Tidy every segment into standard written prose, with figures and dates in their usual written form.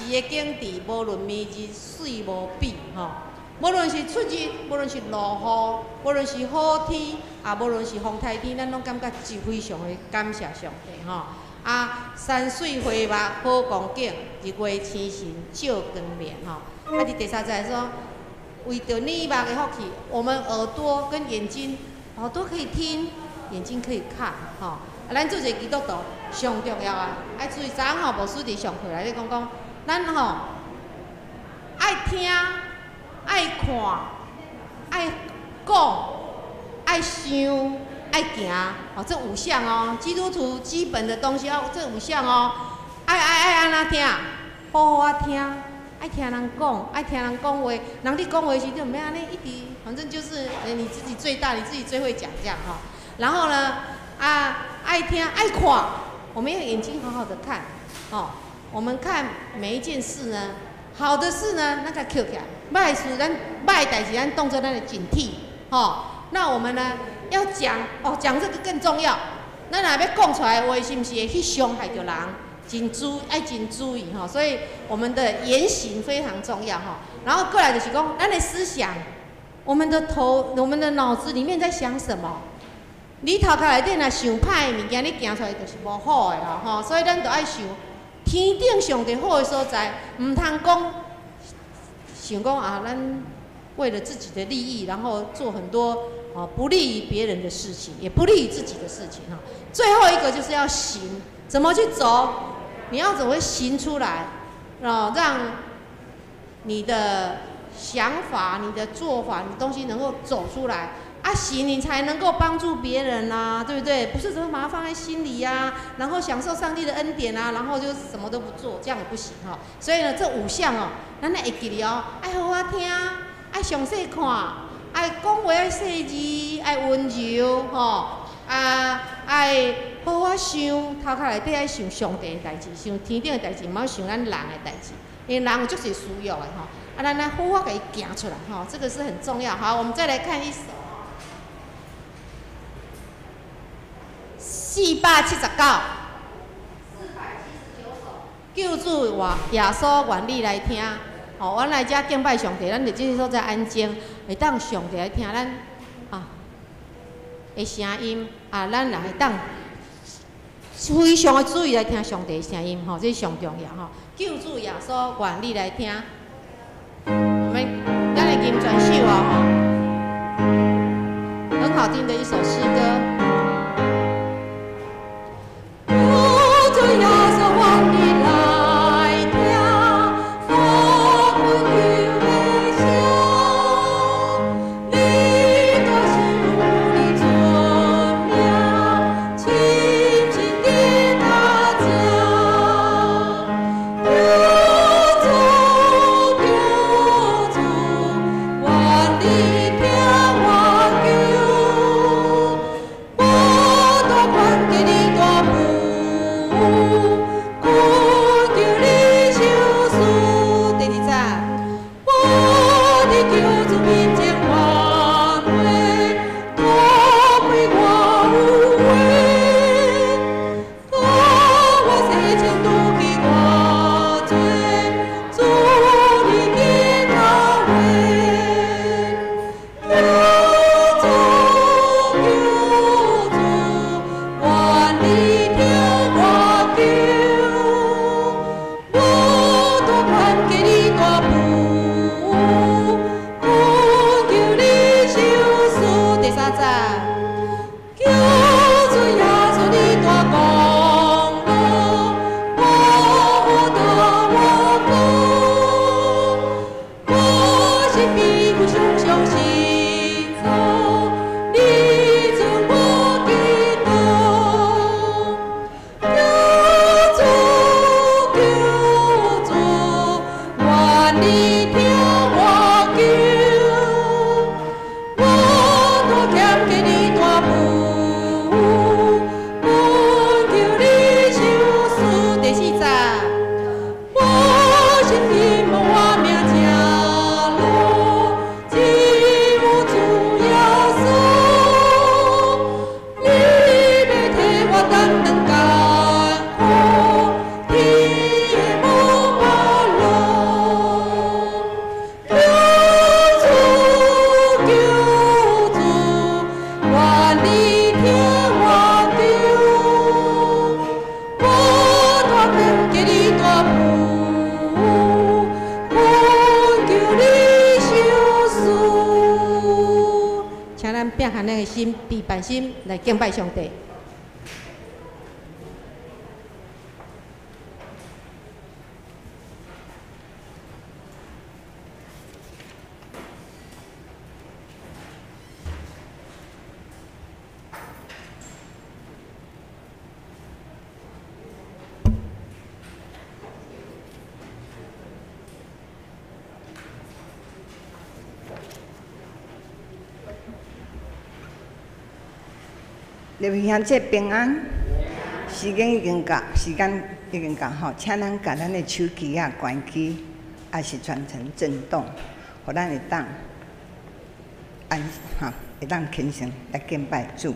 時的景致，無論暝日水無比吼。無論是出日，無論是落雨，無論是好天，啊，無論是風颱天，咱攏感覺真非常的感謝上帝吼。啊，山水花木好光景，日月星辰照光明吼。啊，佇第三節說，為著耳目的福氣，我們耳朵跟眼睛，耳朵可以聽，眼睛可以看，吼。啊，咱做一個基督徒上重要啊，愛注意，昨昏吼牧師佇上課內底講講，咱吼愛聽、愛看、愛講、愛想、愛行，哦，這五項哦，基督徒基本的東西要這五項哦，愛愛愛按怎聽？好好仔聽，愛聽人講，愛聽人講話，人咧講話時，你毋免按呢一直，反正就是你自己最大，你自己最會講這樣哈。然後呢，啊，愛聽愛看，我們用眼睛好好的看，哦，我們看每一件事呢，好的事呢，咱共抾起來，歹事咱歹代誌，咱當做咱的警惕，吼。那我們呢要講哦，講這個更重要。咱若欲講出來的話，是毋是會去傷害著人？真注愛真注意吼，所以我們的言行非常重要吼。然後過來就是講，咱的思想，我們的頭，我們的腦子裡面在想什麼？你頭殼內底若想歹的物件，你行出來就是無好的啦吼。所以咱就愛想天頂上帝好的所在，毋通講想講啊，咱為了自己的利益，然後做很多哦不利於別人的事情，也不利於自己的事情哈。最後一個就是要行，怎麼去走？你要怎麼行出來，哦，讓你的想法、你的做法、你的東西能夠走出來。啊，行，你才能夠幫助別人啊，對不對？不是只是把它放在心裡呀，啊，然後享受上帝的恩典啊，然後就什麼都不做，這樣也不行哈。所以呢，這五項哦，咱會記得哦，愛好好聽，愛詳細看，愛講話愛細膩，愛溫柔吼，啊，愛好好想，頭殼內底愛想上帝的代誌，想天頂的代誌，毋好想咱人的代誌，因為人有足濟私欲的吼。啊，咱來好好共伊行出來吼，這個是很重要。好，我們再來看一首。479，479首。救主我耶穌願你來聽，吼，阮來遮敬拜上帝，咱佇這個所在安靜，會當上帝來聽咱啊的聲音，啊，咱也會當非常的注意來聽上帝的聲音，吼，這是上重要吼。救主耶穌願你來聽，我們咱來吟全首哦，吼，很好聽的一首詩歌。救主耶穌願你來聽，發溫柔的聲，你大聲有你尊名，深深的大聲。救主，救主，願你聽我求，你大步，恳求你相思。请咱摒下咱的心，礼拜心來敬拜上帝。列位兄弟平安，時間已經到，時間已經到吼，請咱共咱的手機仔關機，抑是轉成震動，予咱會當安吼，會當輕鬆來敬拜主。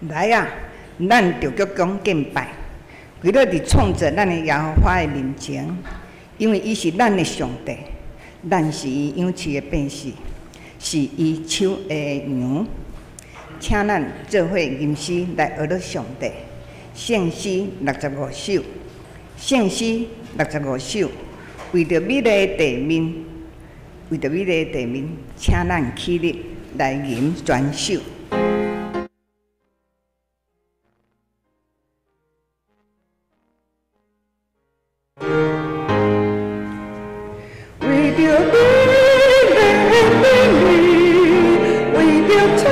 來啊！咱著鞠躬敬拜，跪落佇創造咱的耶和華的面前，因為伊是咱的上帝，咱是伊養飼的百姓，是伊手下的羊。請咱做伙吟詩來學樂上帝。聖詩65首，聖詩65首，為著美麗的地面，為著美麗的地面，請咱起立來吟全首。為著美麗的地面，為著創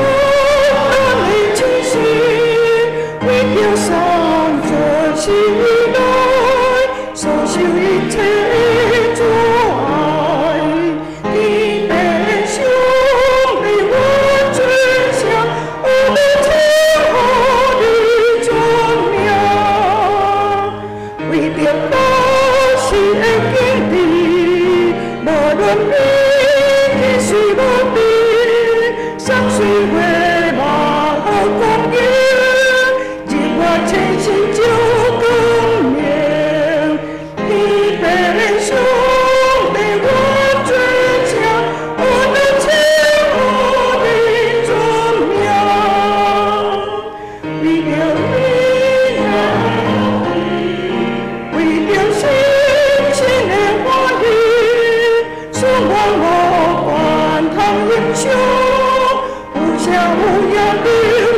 有影灵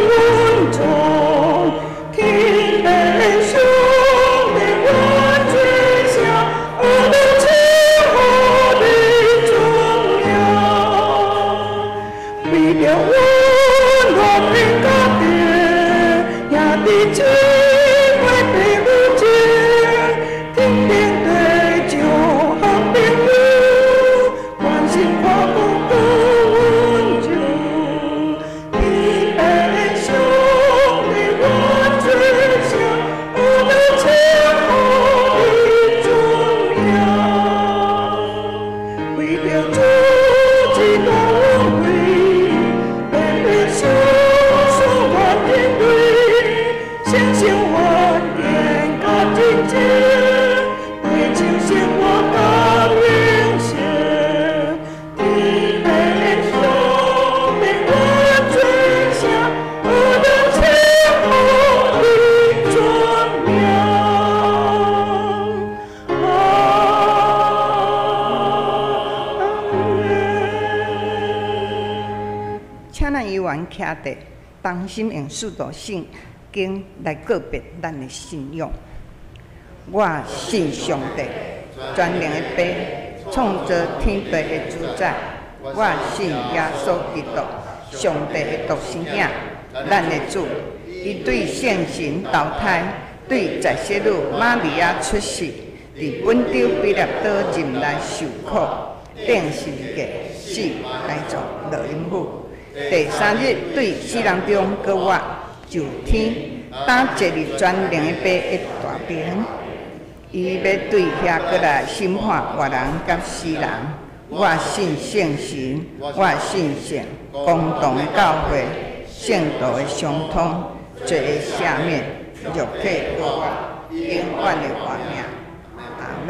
阮创，天父上帝愿尊声，学得称呼你尊名，为著阮和平甲地，兄弟姊妹爸母情，天顶地上好朋友，关心看顾阮情。天父上帝愿尊声，学得称呼你尊名，为著主之大恩惠，白白相送愿人类，诚心愿见甲真情，地上生活甲永生。天父上帝愿尊声，学得称呼你尊名。阿门。请咱犹原徛伫，同心用使徒信经来告别咱的信仰。我信上帝，全能的父，创造天地的主宰。我信耶稣基督，上帝的独生子，咱的主。伊对圣神投胎，对在圣女玛利亚出世，伫本丢彼拉多任内受苦，钉十字架，死，埋葬，落阴府。第三日对死人中阁活，上天，担坐伫全能的父的大边。伊欲对遐阁来审判活人佮死人。我信圣神，我信圣公同的教会，圣徒的相通，罪的赦免，肉体复活，永远的活命。阿们。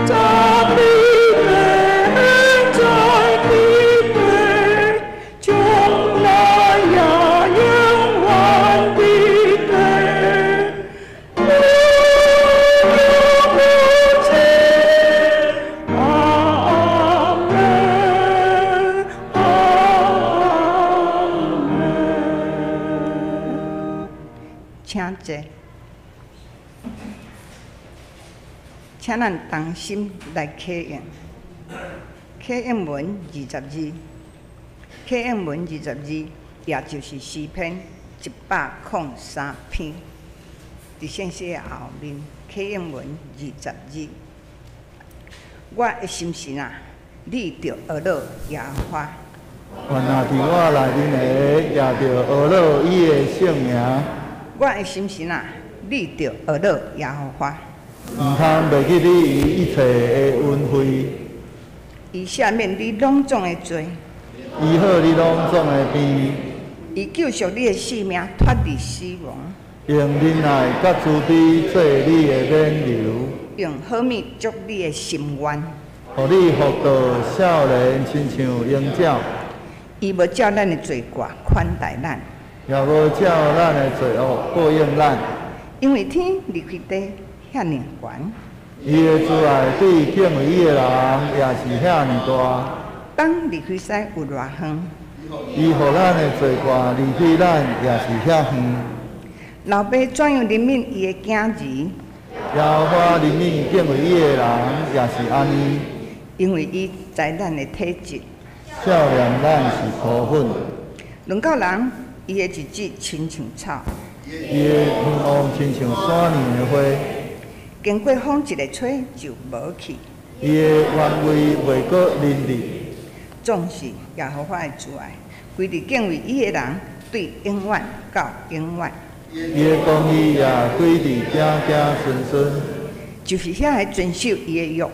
在你地，在你地，将来也永远的地，无有无尽。阿门，阿门。请坐。请咱同心来启用，启用文二十二，启用文二十二，也就是诗篇103篇，伫圣诗的后面，启用文二十二。我的心神啊，你著学乐耶和华。愿若伫我内面的，也著学乐伊的圣名。我的心神啊，你著学乐耶和华。毋通袂记你伊一切的恩惠，伊赦免你拢总的罪，医好你拢总的病，伊救赎你的性命脱离死亡，用忍耐佮慈悲做你的勉留，用好物足你的心愿，予你福到少年亲像鹰鸟，伊无照咱的罪过款待咱，也无照咱的罪恶报应咱。因为天离开地遐尔悬，伊的慈爱对敬畏伊的人也是遐尔大。东离开西有偌远？伊予咱的罪过离开咱也是遐远。老爸怎样怜悯伊的囝儿？耶和华怜悯敬畏伊的人也是按呢。因为伊知咱的体质。少年咱是土粉。轮到人，伊的日子亲像草。伊的盼望亲像山岭的花。经过风一个吹就无去。伊的权威袂阁林立。总是耶和华的慈爱，归伫敬畏伊的人，对永远到永远。伊的公义也归伫子子孙孙。就是遐个遵守伊的约。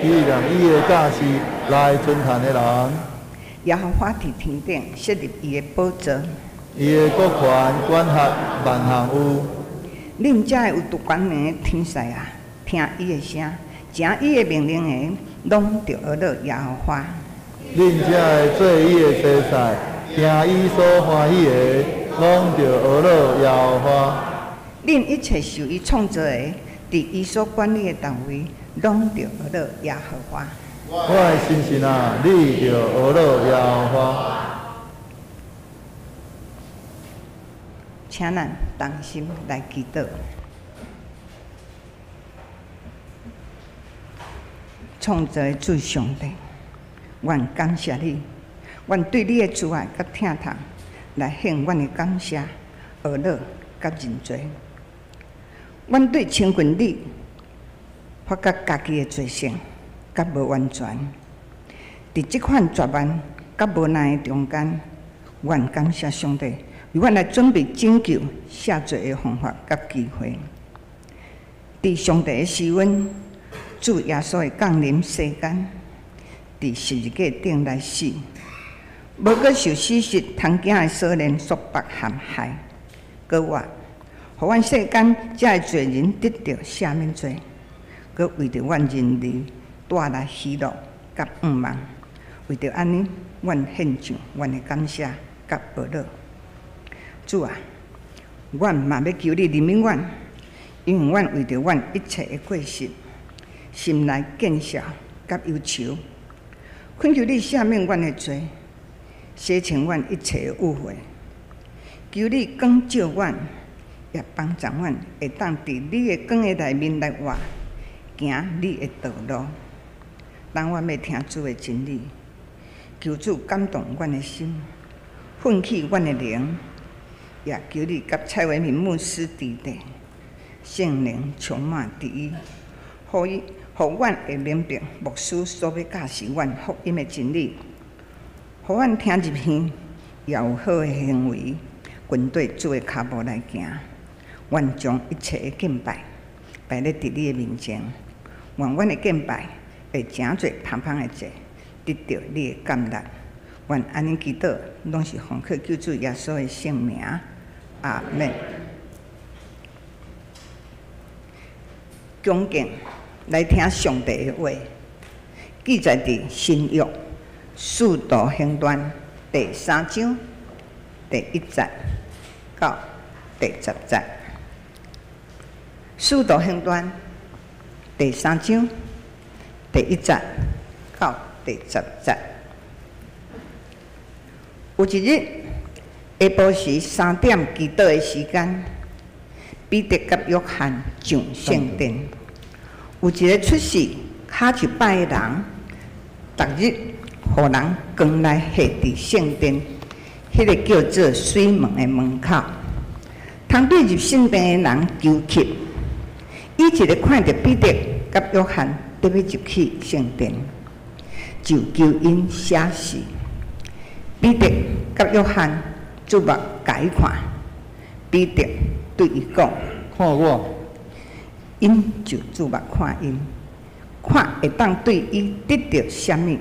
伊让伊的教示来尊坛的人。耶和华伫天顶设立伊的宝座。伊的国权管辖万项有。恁遮的有独权能的天使啊，听伊的声，成伊的命令的，攏著呵咾耶和華。恁才會做伊的祭司，行伊所歡喜的，攏著呵咾耶和華。恁一切受伊創造的，佇伊所管理的單位，攏著呵咾耶和華。我的心神啊，你著呵咾耶和華。請咱同心來祈禱。創造的主上帝，阮感謝你，阮對你的慈愛佮疼痛來獻阮的感謝、呵咾佮認罪。阮對親近你，發覺家己的罪性佮無完全。佇這款絕望佮無奈的中間，阮感謝上帝，為阮來準備拯救赦罪的方法佮機會。佇上帝的施恩，主耶穌會降臨世間，佇十字架頂來死，無閣受死實通驚的鎖鏈束縛陷害，閣活，予阮世間遮的罪人得著赦免罪，閣為著阮人類帶來喜樂佮盼望。為著按呢，阮獻上阮的感謝佮呵咾。主啊，阮嘛欲求你憐憫阮，因為阮為著阮一切的過失，心內見笑佮憂愁，懇求你赦免阮的罪，洗清阮一切的污穢。求你光照阮，也幫助阮會當佇你的光的內面來活，行你的道路。當阮欲聽主的真理，求主感動阮的心，奮起阮的靈，也求你佮蔡維敏牧師弟弟，聖靈充滿佇伊，予伊，予阮會明白牧師所欲教示阮福音的真理，予阮聽入耳，也有好的行為，跟綴主的跤步來行。阮將一切的敬拜擺咧佇你的面前，願阮的敬拜會成做芳芳的祭，得著你的甘納。願按呢祈禱，攏是奉靠救主耶穌的聖名，阿們。恭敬來聽上帝的話，記載佇新約使徒行傳第三章第一節到第十節。使徒行傳第三章第一節到第十節。有一日下晡時3點祈禱的時間，彼得佮約翰上聖殿。有一个出世跤手䆀的人，逐日予人扛來下佇聖殿，彼个叫做水門的門口，通對入聖殿的人求乞。伊一个看著彼得佮約翰佇欲入去聖殿，就求𪜶寫字。彼得佮約翰注目共伊看，彼得對伊講：看我。𪜶就注目看𪜶，看會當對伊得著啥物。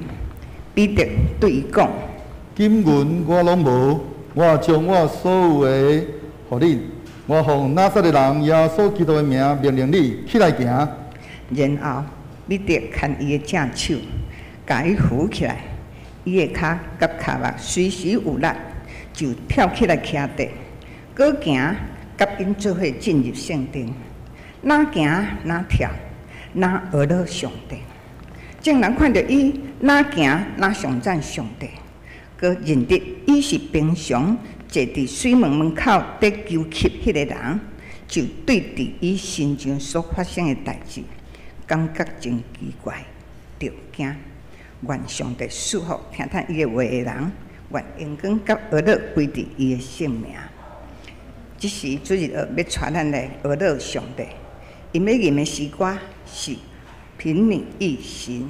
彼得對伊講：金銀我攏無，我將我所有的予你。我奉拿撒勒人耶穌基督的名命令你起來行。然後彼得牽伊的正手，共伊扶起來，伊的跤佮跤目隨時有力，就跳起來徛佇，閣行，佮𪜶做伙進入聖殿，若行若跳，若呵咾上帝。眾人看著伊若行若頌讚上帝，閣認得伊是平常坐佇水門門口佇求乞彼个人，就對佇伊身上所發生的代誌，感覺真奇怪，著驚。願上帝賜福聽迵伊的話的人，願榮光佮呵咾歸佇伊的聖名。這時主日學欲帶咱來呵咾上帝，𪜶欲吟的詩歌是憑你一行。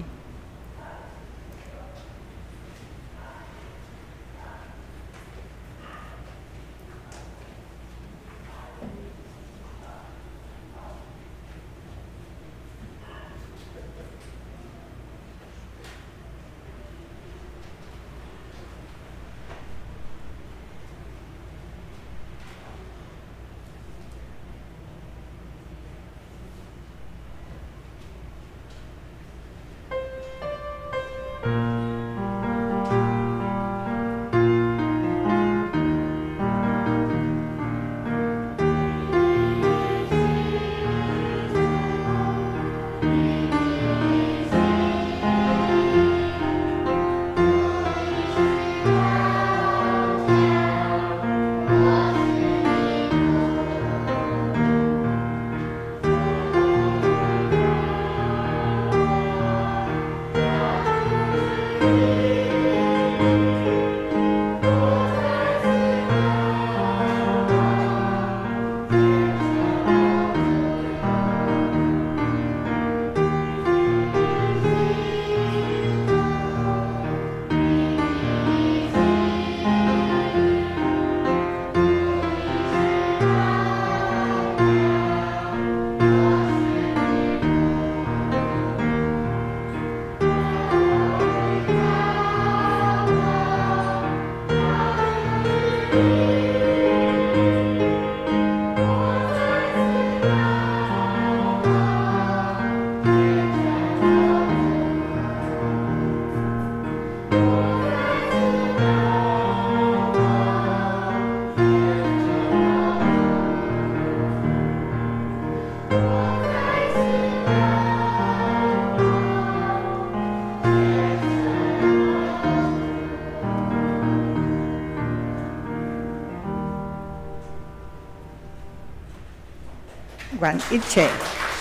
愿一切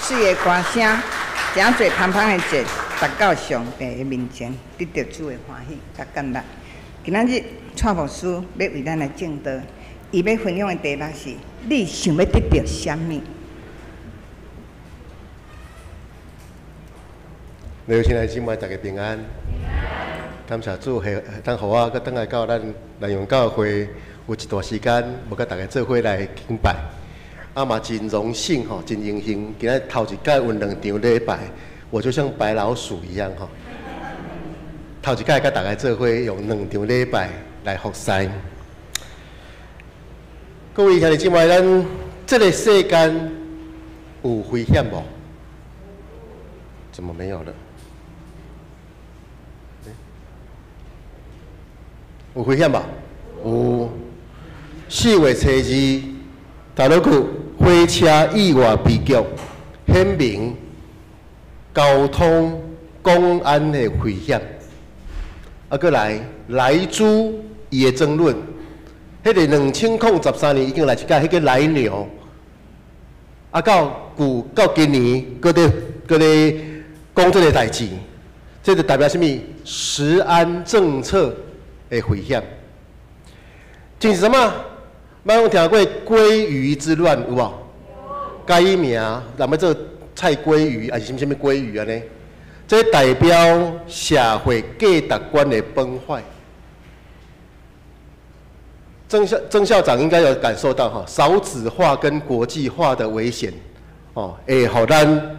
水的歌声，誠濟芳芳的節，達到上帝的面前，得到主的歡喜佮感恩。今仔日蔡牧師欲為咱來證道，伊欲分享的題目是：你想欲得著啥物？各位親愛姊妹，大家平安。感謝主，會當予我閣轉來到咱南陽教會，有一段時間無佮大家做伙來敬拜。啊嘛真榮幸吼，真榮幸，今仔頭一擺有兩場禮拜，我就像白老鼠一樣吼。頭一擺佮大家做伙用兩場禮拜來服侍。各位兄弟姊妹，咱這个世間有危險無？怎麼沒有了？有危險無？有。4月初2，大陸區火車意外悲劇，顯明交通公安的危險。啊，閣來萊豬伊的爭論，彼个2013年已經來一擺，彼个萊牛，啊到舊到今年，閣咧講這个代誌，這就代表啥物？食安政策的危險。真是啥物？咱攏聽過鮭魚之亂有無？改名，人欲做菜鮭魚，還是啥物啥物鮭魚按呢？這代表社會價值觀的崩壞。曾校長應該有感受到哈，少子化跟國際化的危險，哦，會予咱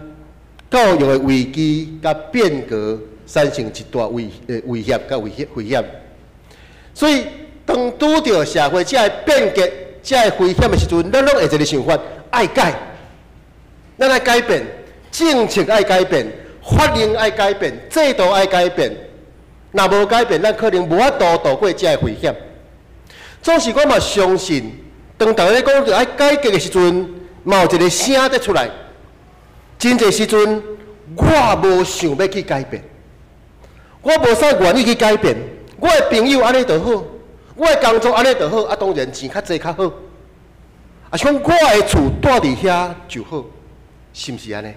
教育的危機佮變革產生一大威脅佮危險。所以，當拄著社會這个變革、這个危險的時陣，咱攏會一个想法，愛改，咱愛改變，政策愛改變，法令愛改變，制度愛改變。若無改變，咱可能無法度渡過這个危險。總是我嘛相信，當大家咧講著愛改革的時陣，嘛有一個聲佇出來。真濟時陣，我無想欲去改變，我無啥願意去改變。我的朋友按呢就好，我的工作按呢就好，啊，當然錢較濟較好。啊，是講我的厝住佇遐就好，是毋是按呢？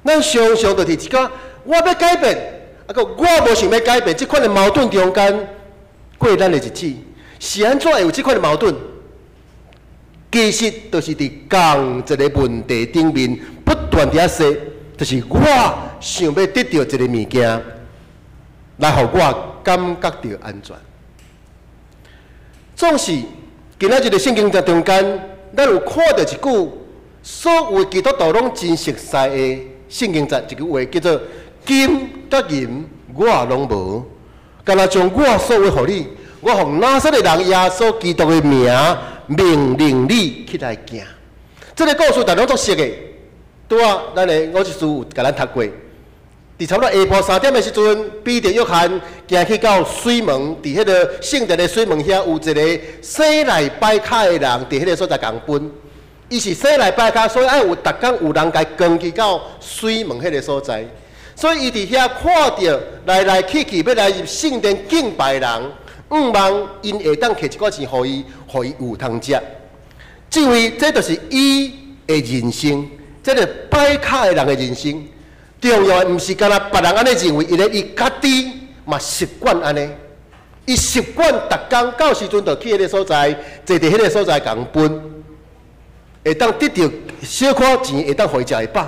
咱常常就是一個我欲改變，啊，閣我無想欲改變，這款的矛盾中間過咱的日子，是按怎會有這款的矛盾？其實就是佇仝一个問題頂面不斷佇遐說，就是我想欲得著一个物件，來予我感覺著安全。總是今仔日个聖經中間，咱有看著一句所有基督徒攏真熟悉的聖經節，一句話叫做：金佮銀我攏無，干焦將我所有予你，我奉拿撒勒人耶穌基督的名命令你起來行。這个故事大家攏足熟的，拄仔咱的我一師有共咱讀過，佇差不多下晡3點的時陣，彼得、約翰行去到水門，佇彼个聖殿的水門遐有一个生來跛跤的人，佇彼个所在共分。伊是生來跛跤，所以愛有逐工有人共伊扛去到水門彼个所在。所以伊佇遐看著來來去去欲來入聖殿敬拜的人，向望𪜶會當提一寡錢予伊，予伊有通食。這位，這就是伊的人生，這个跛跤的人的人生。重要的毋是干焦別人按呢認為，伊咧伊家己嘛習慣按呢，伊習慣逐工到時陣就去彼个所在，坐佇彼个所在共分，會當得著小可錢，會當予伊食會飽。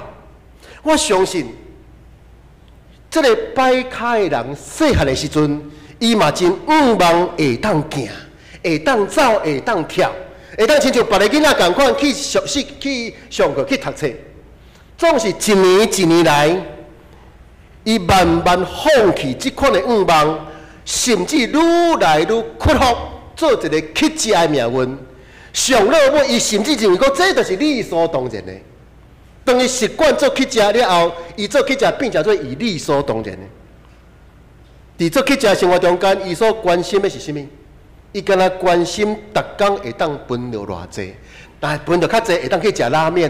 我相信，這个跛跤的人細漢的時陣，伊嘛真向望會當行，會當走，會當跳，會當親像別个囡仔仝款去上去上課去讀冊。總是一年一年來，伊慢慢放棄這款的向望，甚至愈來愈屈服，做一个乞食的命運。上落尾，伊甚至認為講這就是理所當然的。當伊習慣做乞食了後，伊做乞食變成做伊理所當然的。佇做乞食生活中間，伊所關心的是啥物？伊干焦關心逐工會當分著偌濟，但是分著較濟會當去食拉麵。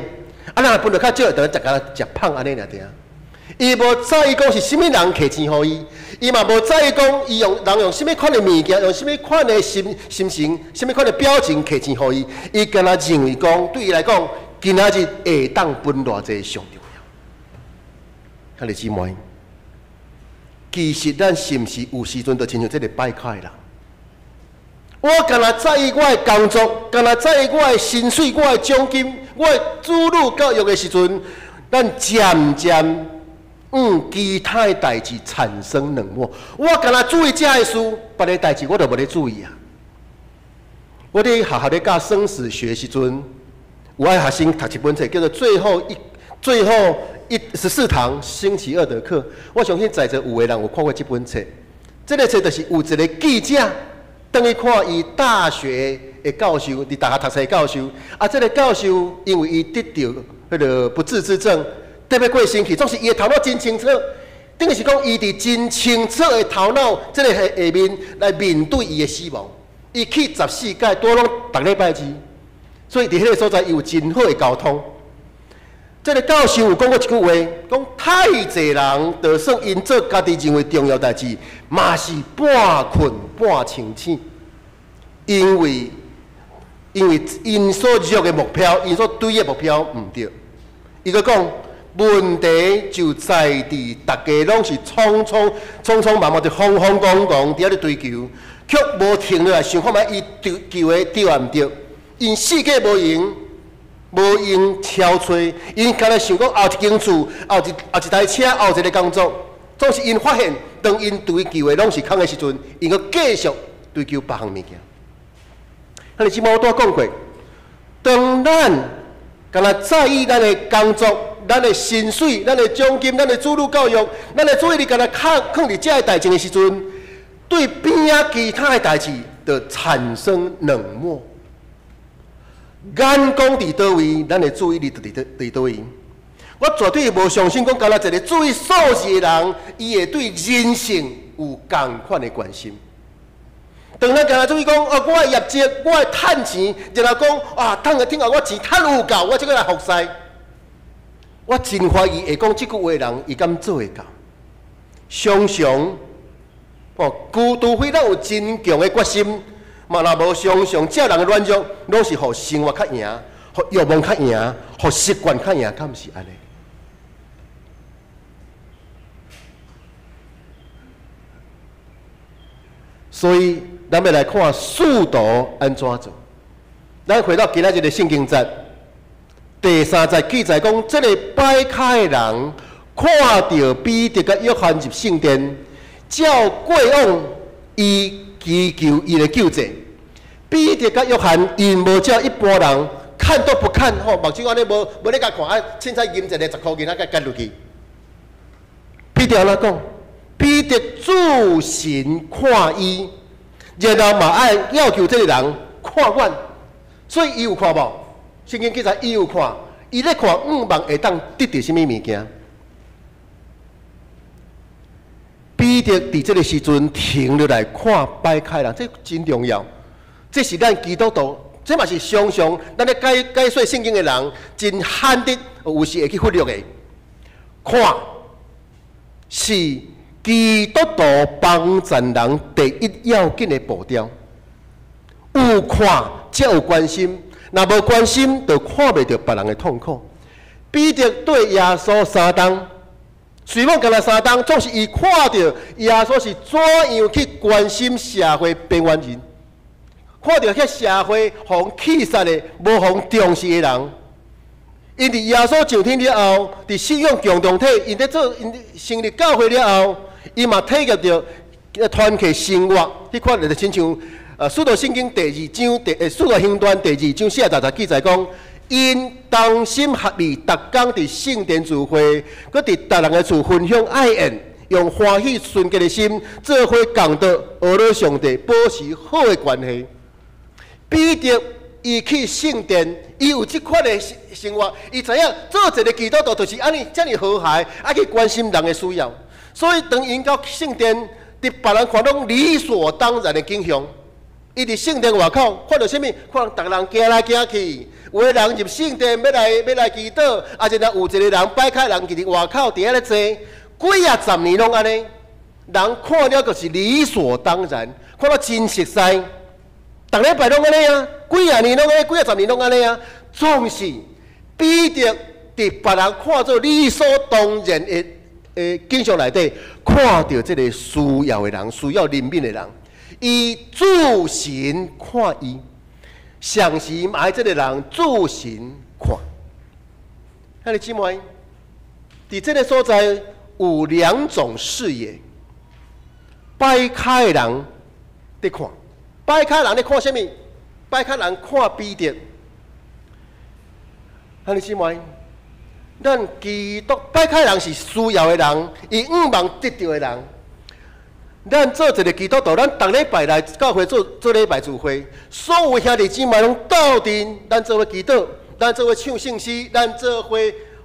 啊，若分著較少，就食干焦食胖按呢爾爾。伊無在意講是啥物人提錢予伊，伊嘛無在意講伊用人用啥物款的物件，用啥物款的心心情，啥物款的表情提錢予伊。伊干焦認為講，對伊來講，今仔日會當分偌濟上重要。兄弟姊妹，其實咱是毋是有時陣就親像這个跛跤的人？我干焦在意我的工作，干焦在意我的薪水、我的獎金、我的子女教育的時陣，咱漸漸其他的代誌產生冷漠。我干焦注意這个事，別个代誌我就無咧注意啊。我佇學校咧教生死學時陣，有愛學生讀一本冊，叫做《最後一14堂星期二的課》。我相信在座有的人有看過這本冊。這个冊就是有一个記者。當伊看伊大學的教授，佇大學讀冊的教授，啊，這个教授因為伊得著彼个不治之症，得欲過身去，總是伊的頭腦真清楚，等於是講伊佇真清楚的頭腦這个下面來面對伊的死亡。伊去14屆，拄攏逐禮拜二，所以佇彼个所在伊有真好的溝通。這个教授有講過一句話，講太濟人就算𪜶做家己認為重要代誌，嘛是半睏半清醒，因為𪜶所約的目標，𪜶所對的目標毋對。伊閣講問題就在佇逐家攏是匆匆匆匆忙忙，就慌慌張張佇遐咧追求，卻無停落來想看覓伊追求的對抑毋對，𪜶四界無閒。無閒敲揣，𪜶干焦想講後一間厝，後一台車，後一个工作，總是𪜶發現，當𪜶追求的攏是空的時陣，𪜶閣繼續追求別項物件。啊，你這擺我拄仔講過，當咱干焦在意咱的工作、咱的薪水、咱的獎金、咱的子女教育、咱的注意力干焦囥佇這个代誌的時陣，對邊仔其他的代誌就產生冷漠。眼光佇佗位，咱的注意力就佇佗位。我絕對無相信講，干焦一个注意數字的人，伊會對人性有仝款的關心。當咱干焦注意講，哦，我的業績，我的趁錢，然後講啊，趁個聽下我錢趁有夠，我這個來服侍。我真懷疑會講這句話的人，伊敢做會到？常常，哦，除非咱有真強的決心。嘛，若無常常這人的軟弱，攏是予生活較贏，予欲望較贏，予習慣較贏，敢毋是按呢？所以，咱欲來看使徒按怎做。咱回到今仔日的聖經節，第三節記載講，這个跛跤的人看著彼得佮約翰入聖殿，照過往伊祈求伊的救濟。彼得佮約翰𪜶無照一般人看都不看，吼，目睭按呢無無咧共看，啊，凊彩銀一個10箍銀仔共結落去。彼得按怎講？彼得注神看伊，然後嘛愛要求這个人看阮，所以伊有看無？聖經記載伊有看，伊咧看，向望會當得著啥物物件？得佇這个時陣停落來看擺跤人，這真重要。這是咱基督徒，這嘛是常常咱咧解解說聖經的人真罕得，有時會去忽略的。看是基督徒幫贊人第一要緊的步調。有看才有關心，若無關心，就看袂著別人的痛苦。彼得綴耶穌三冬，雖罔干焦三冬，總是伊看著耶穌是怎樣去關心社會邊緣人，看著遐社會予人棄殺的、無予人重視的人。𪜶佇耶穌上天了後，佇信仰共同體，𪜶咧做𪜶成立教會了後，伊嘛體驗著團契生活，彼款就是親像使徒聖經第二章第使徒行傳第二章40節記載講，𪜶同心合意，逐工佇聖殿聚會，閣佇逐人的厝分享愛宴，用歡喜純潔的心，做伙共道，呵咾上帝，保持好的關係。彼得伊去聖殿，伊有這款的生活，伊知影做一个基督徒就是按呢遮爾和諧，愛去關心人的需要。所以當𪜶到聖殿，佇別人看攏理所當然的景象。伊佇聖殿外口看著啥物？看逐人行來行去，有的人入聖殿欲來祈禱，啊，然後有一个人擺跤人佇外口佇遐咧坐，幾仔十年攏按呢，人看了就是理所當然，看了真熟似。逐禮拜攏按呢啊，幾仔年攏按呢，幾仔十年攏按呢啊，總是彼得佇別人看做理所當然的景象內底，看著這个需要的人，需要憐憫的人。伊注神看伊，常時嘛愛這个人注神看。兄弟姊妹，佇這个所在有兩種視野，擺跤的人佇看，擺跤人咧看啥物？擺跤人看彼得。兄弟姊妹，咱基督擺跤人是需要的人，伊向望得著的人。咱做一个基督徒，咱逐禮拜來教會做做禮拜聚會，所有兄弟姊妹攏鬥陣，咱做伙祈禱，咱做伙唱聖詩，咱做伙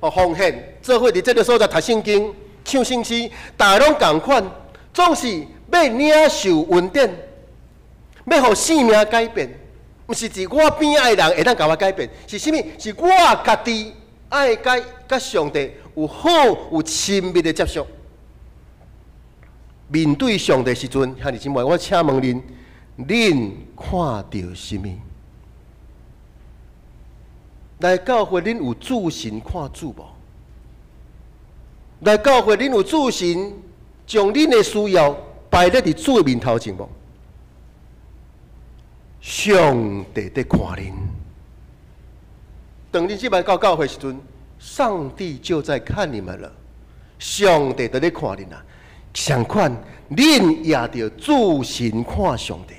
奉獻，做伙佇這个所在讀聖經、唱聖詩，大家攏仝款，總是欲領受恩典，欲予生命改變，毋是佇我邊仔的人會當共我改變，是啥物？是我家己愛佮上帝有好有親密的接觸。面對上帝時陣，兄弟姊妹，我請問恁，恁看著啥物？來教會，恁有注神看主無？來教會，恁有注神將恁的需要擺佇主的面頭前無？上帝佇看恁。當恁這擺到教會時陣，上帝就在看你們了。上帝佇咧看恁啊！相款，恁也著注神看上帝。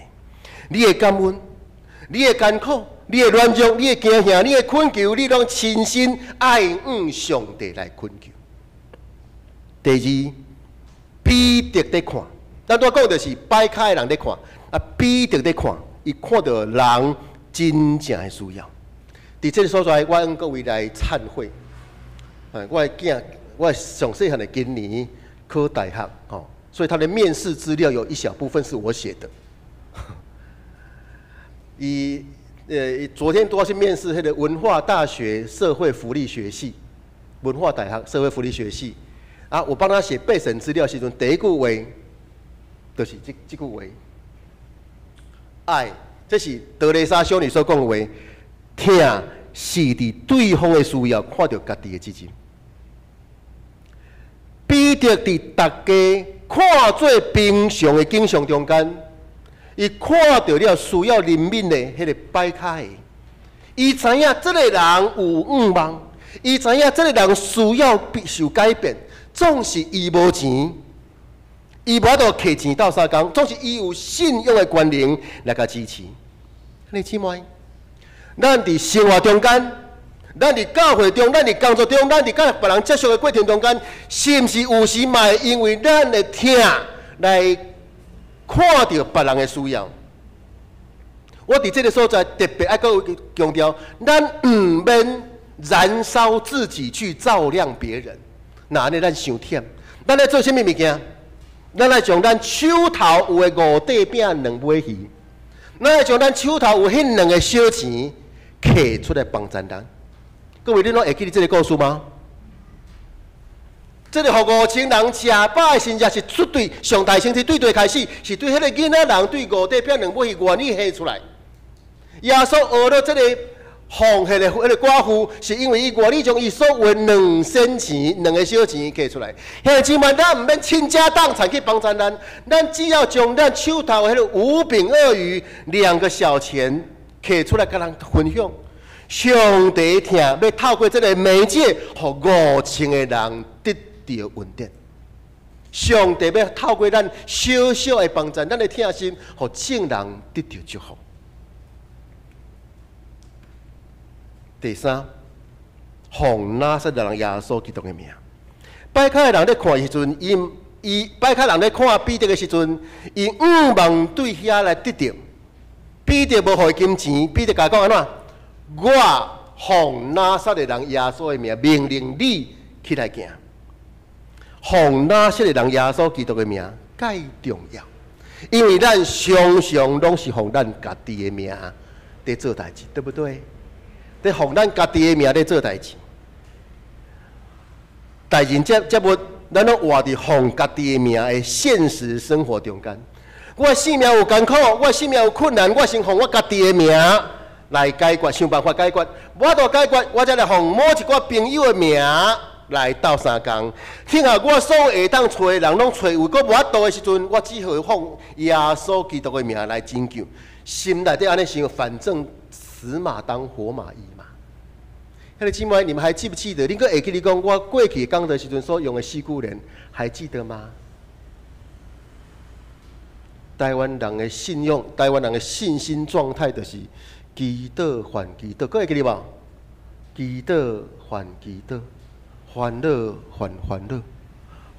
你的感恩，你的艱苦，你的軟弱，你的驚嚇，你的懇求，你攏親身愛向上帝來懇求。第二，彼得佇看，咱拄仔講就是擺跤的人佇看，啊，彼得佇看，伊看著人真正的需要。佇這个所在，我向各位來懺悔。我的囝，我上細漢的今年考大學，吼，所以他的面試資料有一小部分是我寫的。伊昨天拄仔去面試彼个文化大學社會福利學系，文化大學社會福利學系，啊，我幫他寫備審資料時陣，第一句話就是這句話，愛，這是德蕾莎修女所講的話，疼是佇對方的需要看著家己的責任。彼得佇大家看做平常的景象中間，伊看著了需要憐憫的彼个擺跤的，伊知影這个人有向望，伊知影這个人需要受改變，總是伊無錢，伊無法度摕錢鬥相共，總是伊有信仰的權能來共支持。兄弟姊妹，咱佇生活中間，咱佇教會中，咱佇工作中，咱佇佮別人接觸的過程中間，是毋是有時嘛會因為咱的疼來看著別人的需要？我佇這个所在特別愛閣強調，咱毋免燃燒自己去照亮別人。若按呢咱傷忝，咱咧做啥物物件？咱愛將咱手頭有的五塊餅兩尾魚，咱愛將咱手頭有彼兩个小錢摕出來幫贊人。各位，你攏會記得這个故事嗎？這个予5000人食飽的神跡是出對上大先是對對開始，是對彼个囡仔人對五塊餅兩尾魚願意獻出來。耶穌學了這个奉獻的彼个寡婦，是因為伊願意將伊所有的兩仙錢、兩个小錢摕出來。兄弟姊妹，咱毋免傾家蕩產去幫贊咱，咱只要將咱手頭彼个五餅二魚兩個小錢摕出來，佮人分享。上帝疼，欲透過這个媒介，予5000个人得著恩典。上帝欲透過咱小小的幫贊，咱的疼心，予眾人得著祝福。第三，奉拿撒勒人耶穌基督的名。擺跤的人咧看的時陣，伊伊擺跤人咧看彼得的時陣，伊向望對遐來得著。彼得無予伊金錢，彼得共伊講按怎？我奉拿撒勒人耶穌的名，命令你起來行。奉拿撒勒人耶穌基督的名，蓋重要，因為咱常常攏是奉咱家己的名佇做代誌，對不對？佇奉咱家己的名佇做代誌，待人接接物，咱攏活佇奉家己的名的現實生活中間。我的生命有艱苦，我的生命有困難，我先奉我家己的名來解決，想辦法解決。無法度解決，我才來奉某一寡朋友的名來鬥相共。聽下我所有會當揣的人攏揣有，閣無法度的時陣，我只好奉耶穌基督的名來拯救。心內底按呢想，反正死馬當活馬醫嘛。兄弟姊妹，你們還記不記得？恁閣會記得講我過去講的時陣所用的四句聯，還記得嗎？台灣人的信用，台灣人的信心狀態就是祈禱還祈禱，閣會記得無？祈禱還祈禱，煩惱還煩惱，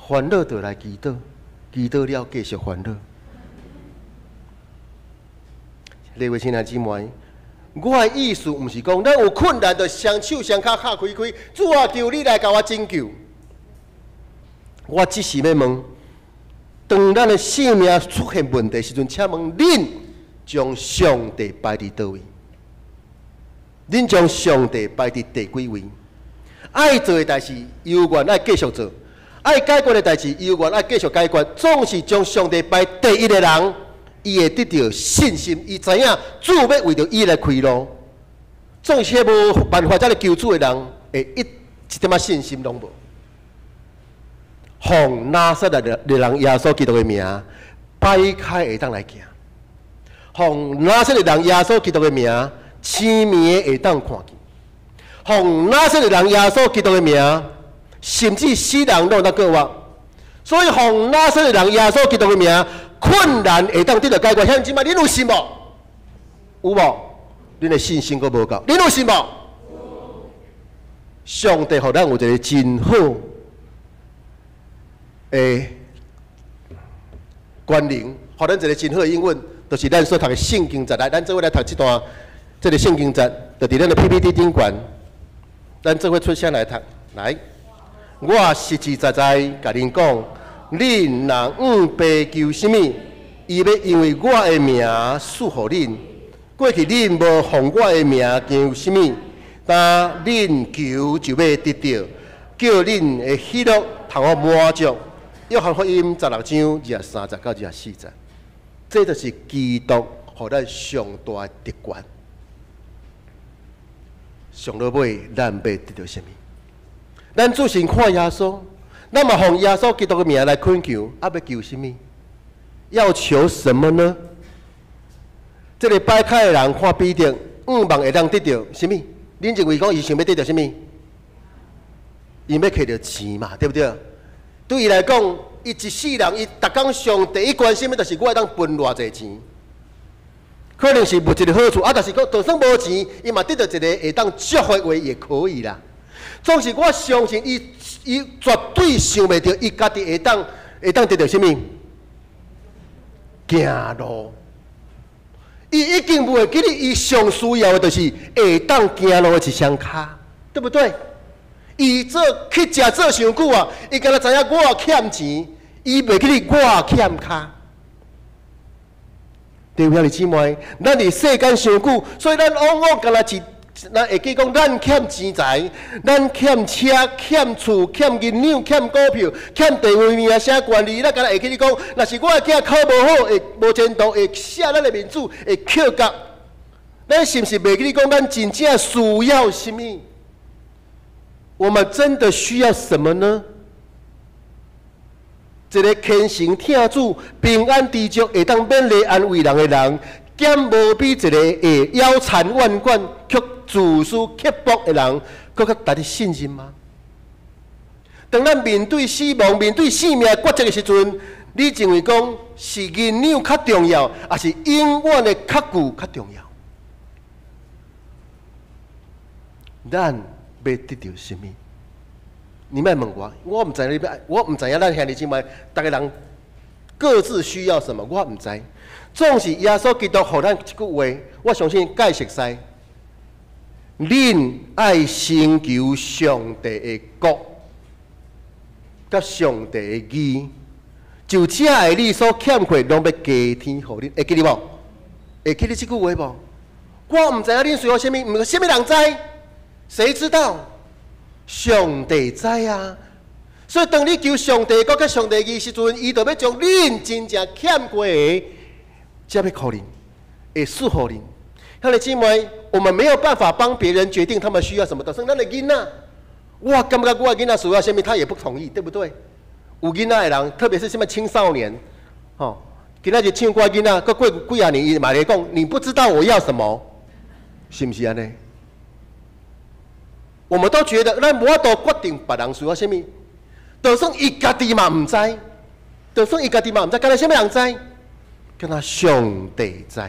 煩惱就來祈禱，祈禱了繼續煩惱。各位親愛姊妹，我的意思毋是講，咱有困難就雙手雙跤敲開開，主啊，求你來共我拯救。我只是欲問，當咱的生命出現問題時陣，請問恁將上帝擺佇佗位？恁將上帝擺佇第幾位？愛做的代誌，猶原愛繼續做；愛解決的代誌，猶原愛繼續解決。總是將上帝擺第一的人，伊會得著信心，伊知影主欲為著伊來開路。總是彼無辦法才來求主的人，會一一點仔信心攏無。奉拿撒勒的人耶穌基督的名，擺跤會當來行；奉拿撒勒人耶穌基督的名，痴迷的會當看見；奉拿撒勒人耶穌基督的名，甚至死人攏會當復活。所以奉拿撒勒人耶穌基督的名，困難會當得著解決。兄弟姊妹，恁有信無？有無？恁的信心閣無夠？恁有信無？上帝予咱有一个真好的權能，予咱一个真好的應允，就是咱所讀的聖經節來，咱做伙來讀這段這个聖經節，就佇咱的 PPT 頂懸，咱做伙出聲來讀。來，我實實在在共恁講，恁若向父求啥物，伊欲因為我的名賜予恁。過去恁無奉我的名求啥物，但恁求就欲得著，叫恁的喜樂通予滿足。約翰福音16章23節到24節，這就是基督予咱上大的特權。上落尾，咱欲得著啥物？咱注視看耶穌，咱嘛奉耶穌基督的名來懇求，啊，欲求啥物？要求什麼呢？這个擺跤的人看彼得，向望會當得著啥物？恁認為講伊想欲得著啥物？伊欲摕著錢嘛，對不對？對伊來講，伊一世人，伊逐工上第一關心的，就是我會當分偌濟錢。可能是物質的好處，啊，但是講就算無錢，伊嘛得著一个會當祝福的話，也可以啦。總是我相信伊，伊絕對想袂著，伊家己會當得著啥物？行路。伊已經袂記得，伊上需要的就是會當行路的一雙跤，對不對？伊做乞食做傷久啊，伊敢若知影我欠錢，伊袂記得我欠跤。弟兄姊妹，咱佇世間傷久，所以咱往往敢若是，咱會記講咱欠錢財，咱欠車、欠厝、欠銀兩、欠股票、欠地位名聲權利，咱敢若會記得講，若是我的囝考無好，會無前途，會卸咱的面子，會扣角。咱是毋是袂記得講，咱真正需要啥物？我們真的需要什麼呢？一個虔誠疼主、平安知足、會當勉勵安慰人的人，敢無比一個會腰纏萬貫卻自私刻薄的人，閣較值得信任嗎？當咱面對死亡、面對生命抉擇的時陣，你認為講是銀兩較重要，抑是永遠的確據較重要？咱欲得著啥物？你莫問我，我毋知你欲，我毋知影咱兄弟姊妹，逐个人各自需要什麼，我毋知。總是耶穌基督予咱一句話，我相信解熟似。恁愛先求上帝的國，佮上帝的義，就這个你所欠缺，攏欲加添予恁。會記得無？會記得這句話無？我毋知影恁需要啥物，毋啥物人知？誰知道？上帝知啊！所以當你求上帝國佮上帝義時陣，伊就欲將恁真正欠缺的，才欲予恁，會賜予恁。兄弟姊妹，我們沒有辦法幫別人決定他們需要什麼，就算咱的囡仔，我感覺我的囡仔需要啥物，他也不同意，對不對？有囡仔的人，特別是啥物青少年，吼，今仔日唱歌囡仔，閣過幾仔年，伊嘛咧講，你不知道我要什麼，是毋是按呢？我們都覺得咱無法度決定別人需要啥物，就算伊家己嘛毋知，就算伊家己嘛毋知，敢若啥物人知？敢若上帝知。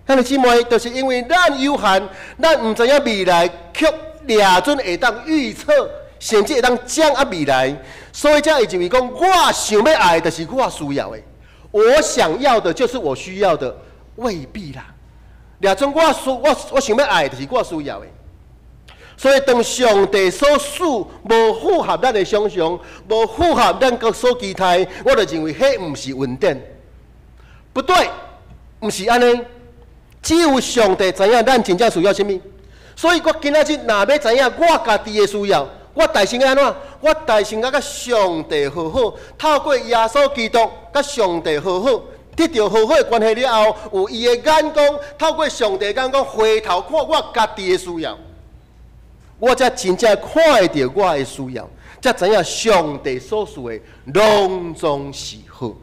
兄弟姊妹，就是因為咱有限，咱毋知影未來，卻掠準會當預測，甚至會當掌握未來，所以才會認為講，我想欲愛的就是我需要的，我想要的就是我需要的，未必啦。掠準我需我我想欲愛的就是我需要的。所以，當上帝所賜無符合咱的想象，無符合咱閣所期待，我就認為彼毋是恩典。不對，毋是按呢。只有上帝知影咱真正需要啥物。所以我今仔日若欲知影我家己的需要，我代先按怎？我代先愛佮上帝和好，透過耶穌基督佮上帝和好，得著和好的關係了後，有伊的眼光，透過上帝眼光回頭看我家己的需要。我才真正看會著我的需要，才知影上帝所賜的攏總是好。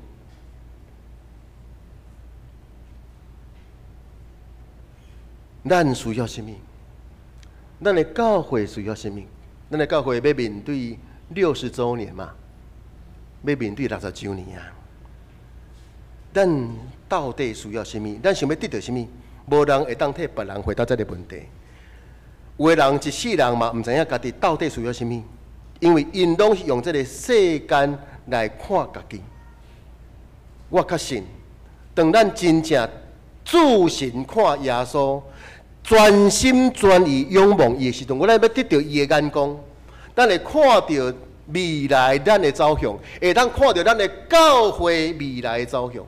咱需要啥物？咱的教會需要啥物？咱的教會欲面對60週年嘛，欲面對60週年啊！咱到底需要啥物？咱想欲得著啥物？無人會當替別人回答這个問題。有的人一世人嘛，毋知影家己到底需要啥物，因為𪜶攏是用這个世間來看家己。我確信，當咱真正注神看耶穌，全心全意仰望伊的時陣，我咱欲得著伊的眼光，咱會看著未來咱的走向，會當看著咱的教會未來的走向。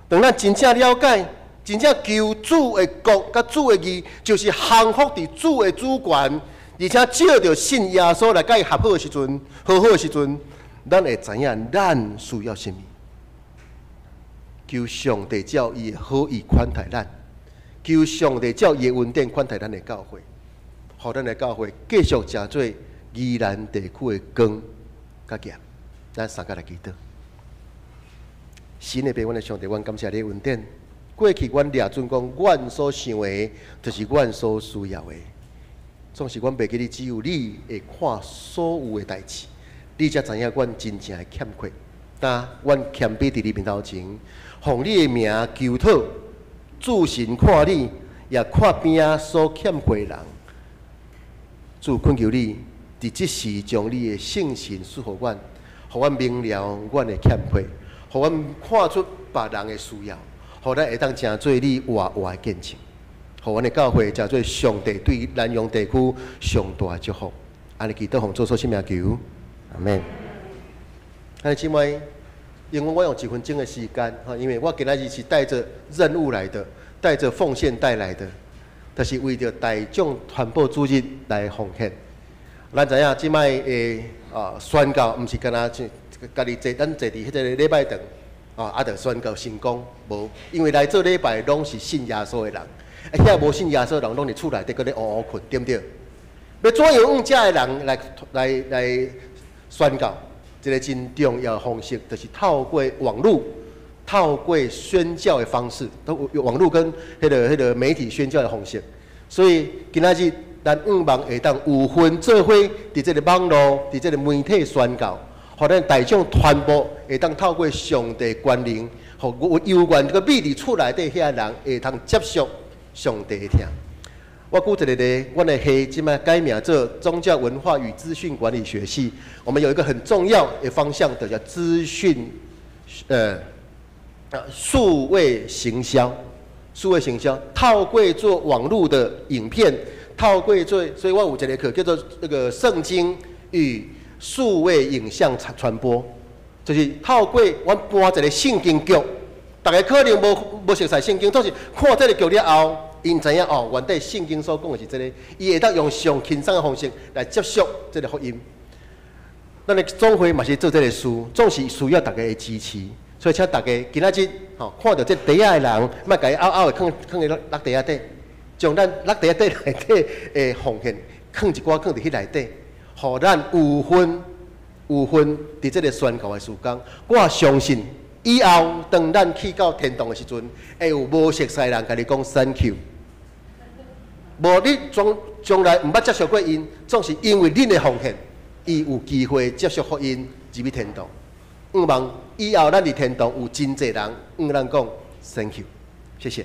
當咱真正了解，真正求主的國佮主的義，就是降服佇主的主權，而且藉著信耶穌來佮伊合好的時陣，和好的時陣，咱會知影咱需要啥物。求上帝照伊的好意款待咱，求上帝照伊的恩典款待咱的教會，予咱的教會繼續成做宜蘭地區的光佮鹽。咱三個來祈禱。神的父，阮的上帝，阮感謝你的恩典。過去阮掠準講，阮所想的，就是阮所需要的。總是阮袂記得，只有你會看所有的代誌，你才知影阮真正的欠缺。但阮謙卑佇你面頭前，奉你的名求討，注神看你，也看邊仔所欠缺的人。主懇求你，佇這時將你的聖神賜予阮，予阮明了阮的欠缺，予阮看出別人的需要。予咱會當成做你活活的見證，予阮的教會成做上帝對南洋地區上大的祝福。按呢祈禱奉主耶穌聖名求，阿們。兄弟姊妹，因為我用1分鐘的時間，吼，因為我今仔日是帶著任務來的，帶著奉獻帶來的，就是為著大眾傳播主日來奉獻。咱知影這擺的宣教，毋是干焦像家己坐，咱坐佇彼個禮拜堂，就宣教成功無？因為來做禮拜攏是信耶穌的人，遐無信耶穌的人攏佇厝內底閣咧烏烏睏，對毋對？欲怎樣向遮的人來宣教？一個真重要的方式，就是透過網路，透過宣教的方式，都有網路跟彼個媒體宣教的方式。所以今仔日咱向望會當有份做伙，佇這個網路，佇這個媒體宣教，予咱大眾傳播會當透過上帝權能，予有緣閣秘佇厝內底遐人會通接觸上帝的疼。我舉一個例，阮的系這擺改名做宗教文化與資訊管理學系。我們有一個很重要的方向，就叫資訊，數位行銷，數位行銷，透過做網路的影片，透過做，所以我有一個課叫做那個聖經與數位影像傳播，就是透過阮搬一個聖經劇，大家可能無熟悉聖經，總是看這個劇了後，𪜶知影哦，原底聖經所講的是這個，伊會當用上輕鬆的方式來接觸這個福音。咱的總會嘛是做這個事，總是需要大家的支持，所以請大家今仔日吼看著這袋仔的人，莫共伊漚漚的囥囥佇落地仔底，將咱落地仔底內底的奉獻囥一寡囥佇彼內底，予咱有份有份佇這個宣教的事工。我相信以後當咱去到天堂的時陣，會有無熟似的人共你講 Thank you。無你將來毋捌接觸過𪜶，總是因為恁的奉獻，伊有機會接觸福音入去天堂。向望以後咱佇天堂有真濟人向咱講 Thank you，謝謝。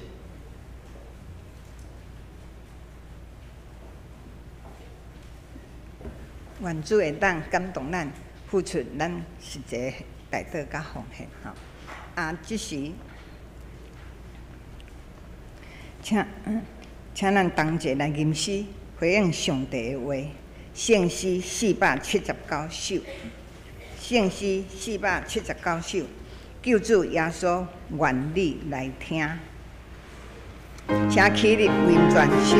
願主會當感動咱付出咱實際代禱佮奉獻吼。這時請咱同齊來吟詩回應上帝的話，聖詩479首，聖詩479首，救主耶穌願你來聽，請起立吟全首。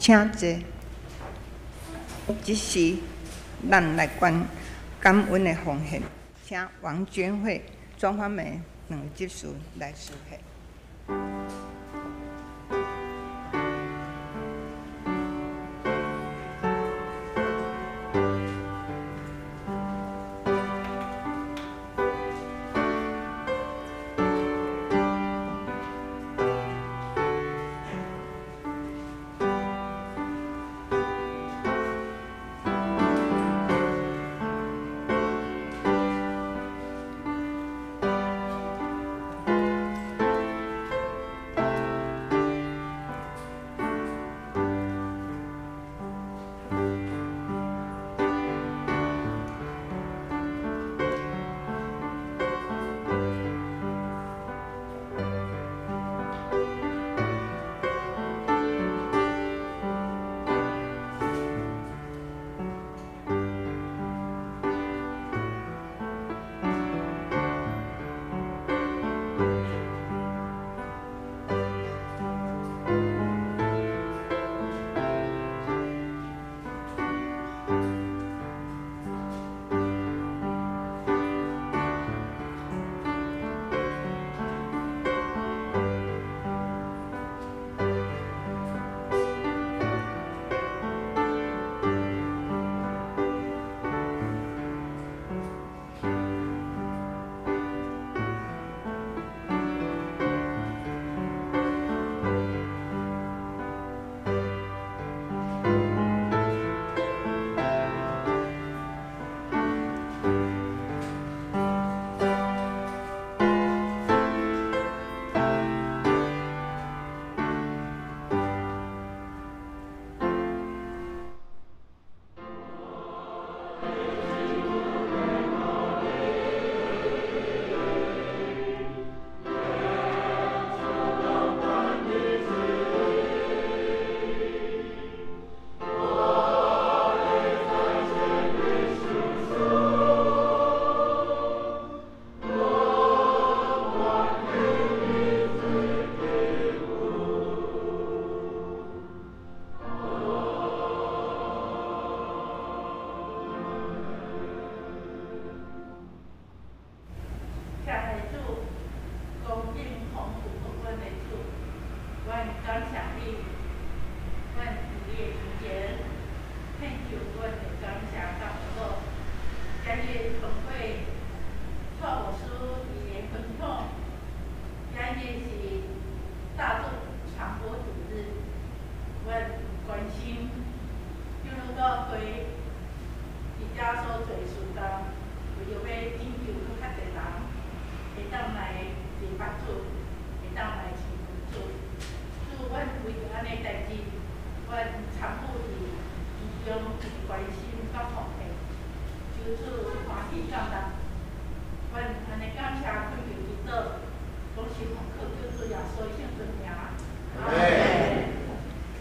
請坐。這時，咱來關感恩的奉獻，請王娟慧、莊芳梅兩位執事來司獻。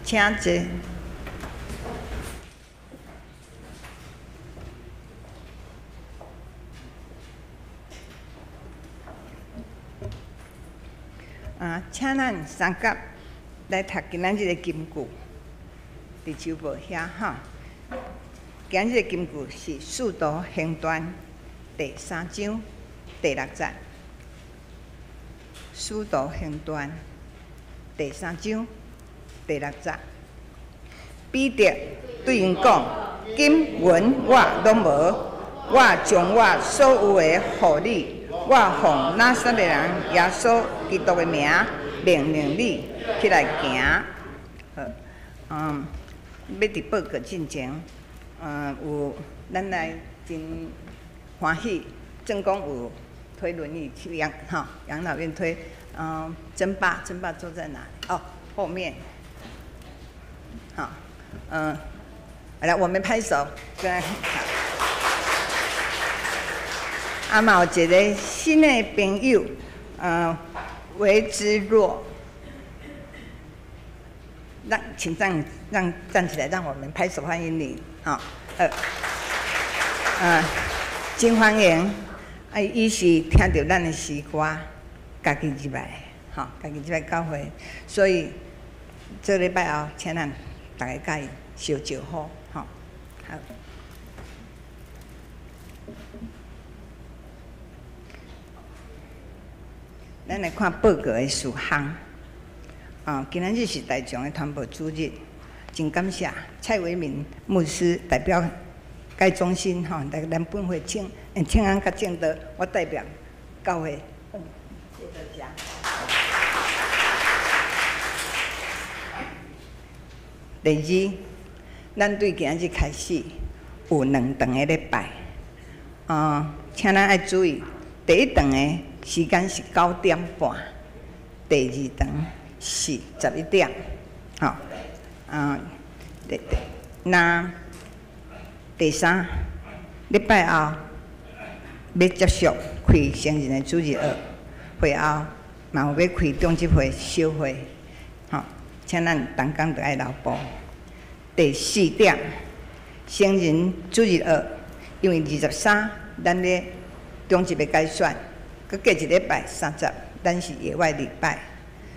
請坐。啊，請咱三甲來讀今仔日的金句，佇手報遐哈。今日的金句是《使徒行傳》第三章第六節，《使徒行傳》第三章第六節。彼得對𪜶講：金銀我攏無，我將我所有的予你。我奉拿撒勒人耶穌基督的名命令你起來行。好，欲佇報告進前，有咱來真歡喜，正講有推輪椅去養吼養老院推，曾爸，曾爸坐在哪裡？哦，後面。好，來，我們拍手，對。啊，嘛有一個新的朋友，維之若，讓請站，讓站起來，讓我們拍手歡迎你，好，真歡迎，啊，伊是聽著咱的詩歌，家己入來，吼，家己入來教會，所以這禮拜後，請咱逐家共伊相招呼，吼。好。咱來看報告的事項。啊，今仔日是大眾的傳播主日，真感謝蔡維敏牧師代表該中心吼來咱本會請請安佮證道，我代表教會，謝謝大家。第二，咱對今仔日開始有兩頓的禮拜，啊，請咱愛注意，第一頓的時間是9點半，第二頓是11點，吼，啊，那第三禮拜後欲接續開成人的主日學，會後嘛有欲開長執會小會，吼，請咱同工著愛留步。第四點，成人主日學，因為23咱咧長執的改選，閣過一禮拜30，咱是野外禮拜，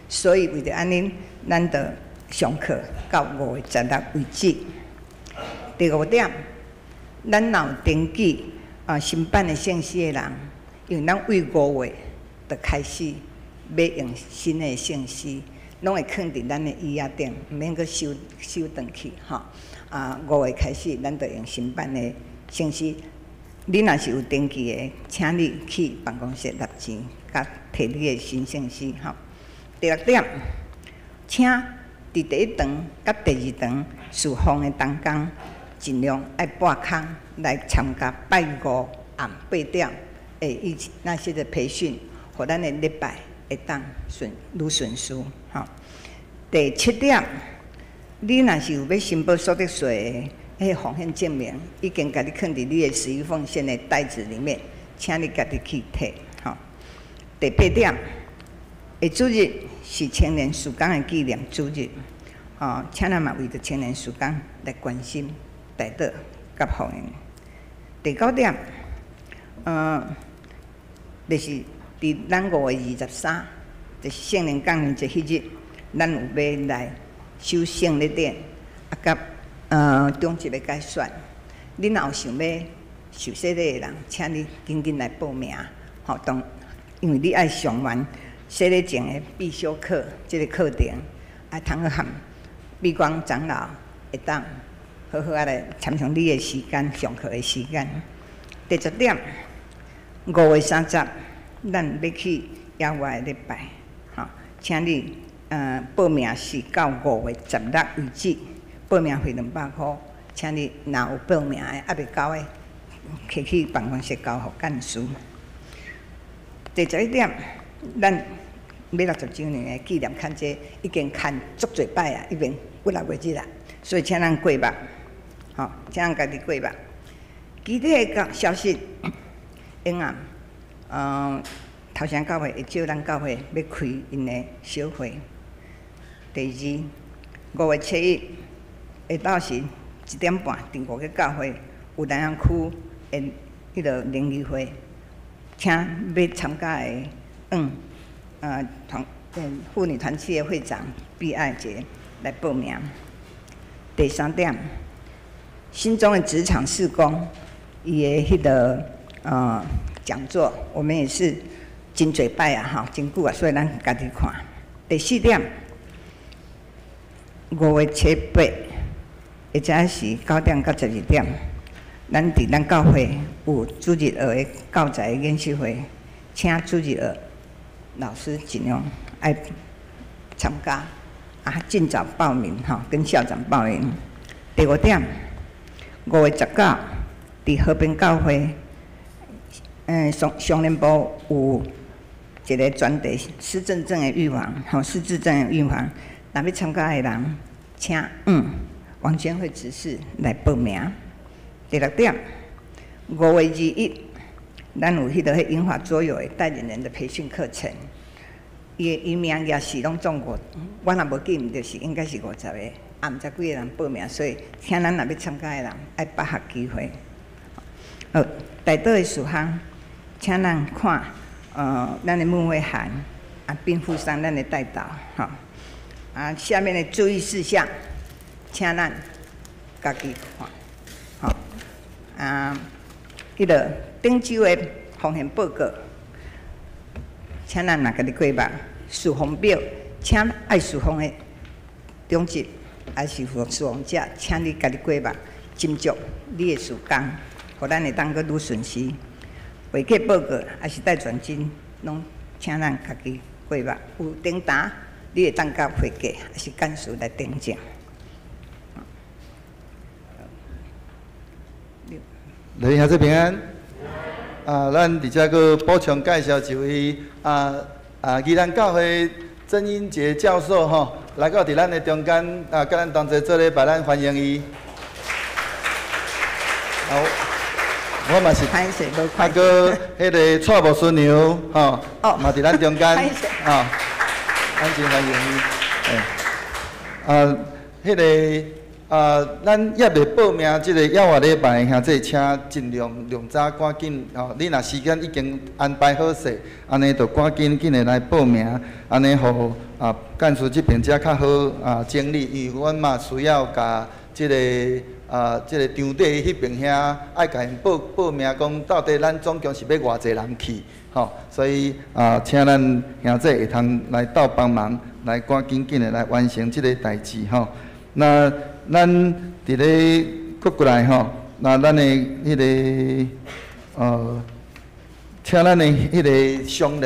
所以為著按呢，咱著上課到5月16為止。第五點，咱若有登記啊新版的聖詩的人，因為咱為5月就開始欲用新的聖詩，攏會囥佇咱的椅仔頂，毋免閣收收轉去吼。啊，5月開始，咱就用新版的聖詩。你若是有登記的，請你去辦公室納錢，佮提你的新聖詩吼。第六點，請佇第一堂佮第二堂事奉的同工，盡量愛撥空來參加拜五暗8點的以那些的培訓，予咱的禮拜會當順愈順遂吼。第七點，你若是有欲申報所得稅的，彼個奉獻證明已經共你囥佇你的十一奉獻的袋子裡面，請你家己去提吼。第八點，下主日是青年事工的紀念主日，吼，請咱嘛為著青年事工來關心、代禱佮奉獻。第九點，就是佇咱5月23，就是聖靈降臨節彼日，咱有欲來守聖禮典，啊，佮長執的改選。你若有想欲受洗禮的人，請你緊緊來報名，吼，當因為你愛上完洗禮前的必修課，這个課程，啊，通好和美光長老會當好好仔來參詳你的時間，上課的時間。第十點，5月30，咱欲去野外禮拜，吼，請你報名是到5月16為止，報名費200箍，請你若有報名的，猶未交的，摕去辦公室交予幹事。第11點，咱欲60週年的紀念勘這已經牽足濟擺啊，已經幾若月日啦，所以請咱過目，吼，請咱家己過目。其他的消息，永暗，頭城教會會招咱教會欲開𪜶的小會。第二，5月7日下晝時1點半，佇五个教會有南洋區的彼个聯誼會，請欲參加的團婦女團契的會長畢愛杰來報名。第三點，新莊的職場事工，伊的彼个講座，我們也是真濟擺啊，吼，真久啊，所以咱家己看。第四點，5月7、8，或者是9點到12點，咱佇咱教會有主日學的教材研習會，請主日學老師盡量愛參加，啊，盡早報名吼，跟校長報名。第五點，5月19，佇和平教會，上上聯部有一個專題失智症的預防，吼，失智症的預防，若欲參加的人，請王娟會執事來報名。第六點，5月21，咱有彼個彼銀髮桌遊的帶領人的培訓課程，伊名也是攏總五，我若無記毋著是應該是50個，也毋知幾个人報名，所以請咱若欲參加的人愛把握機會。好，代禱的事項，請咱看，咱的牧會函，啊，並附上咱的代禱，吼。啊，下面的注意事項，請咱家己看，吼啊，彼个頂週的奉獻報告，請咱嘛家己過目。事奉表，請愛事奉的長執，還是事奉者，請你家己過目，斟酌你的事工，予咱會當閣愈順時。會計報告，還是代轉金，攏請咱家己過目。有訂單，你會當佮會計，還是幹事來訂正。來，兄弟平安。啊，咱佇遮閣補充介紹一位宜蘭教會曾英傑教授吼，來到佇咱的中間啊，佮咱同齊做禮拜，咱歡迎伊。好，我嘛是，啊，閣彼个蔡牧師娘吼，嘛佇咱中間，啊，咱真歡迎伊。啊，彼个啊，咱猶未報名這個猶活禮拜的兄弟，請盡量量早趕緊吼。你若時間已經安排好勢，按呢就趕緊緊的來報名，按呢予啊幹事這邊才較好啊整理，因為阮嘛需要共這個這個場地彼邊遐愛共𪜶報報名，講到底咱總共是欲偌濟人去，吼，所以啊，請咱兄弟會通來鬥幫忙，來趕緊緊的來完成這個代誌吼。那咱佇咧閣過來吼，那咱的彼个請咱的彼个商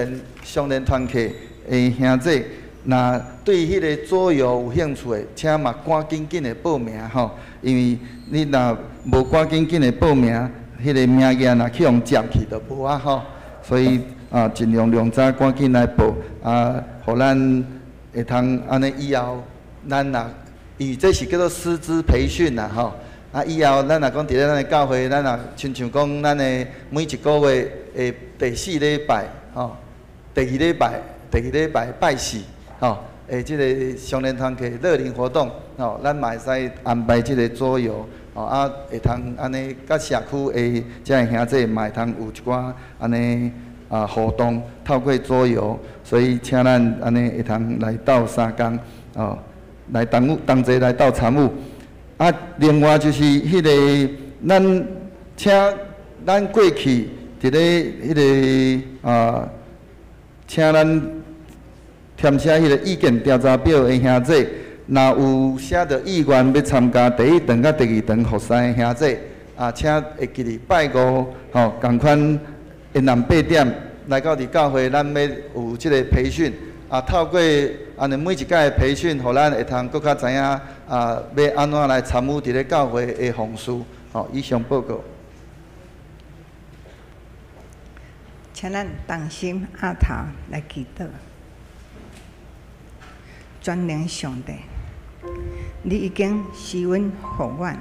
人團契的兄弟，若對彼个桌遊有興趣的，請嘛趕緊緊的報名吼，因為你若無趕緊緊的報名，彼个名額若去予佔去就無啊吼，所以啊，盡量量早趕緊來報啊，予咱會通按呢以後，咱若因為這是叫做師資培訓啦吼，啊以後咱若講佇咧咱的教會，咱若親像講咱的每一個月的第四禮拜吼，第二禮拜、第二禮拜拜四吼，的這個商人團契樂齡活動吼，咱嘛會使安排這個桌遊吼，啊會通按呢佮社區的遮的兄弟嘛會通有一寡按呢啊互動，透過桌遊，所以請咱按呢會通來鬥相共吼。來同與同齊來鬥參與，啊，另外就是彼个咱請咱過去佇咧彼个啊，請咱填寫彼個意見調查表的兄弟，若有寫著意願欲參加第一場佮第二場服侍的兄弟，啊，請會記得拜五吼，仝款下暗8點來到佇教會，咱欲有這個培訓。啊，透過按呢每一屆的培訓，予咱會通閣較知影啊，欲按怎來參與佇咧教會的奉事。吼，以上報告。請咱同心合頭來祈禱。全能上帝，你已經施恩予阮，予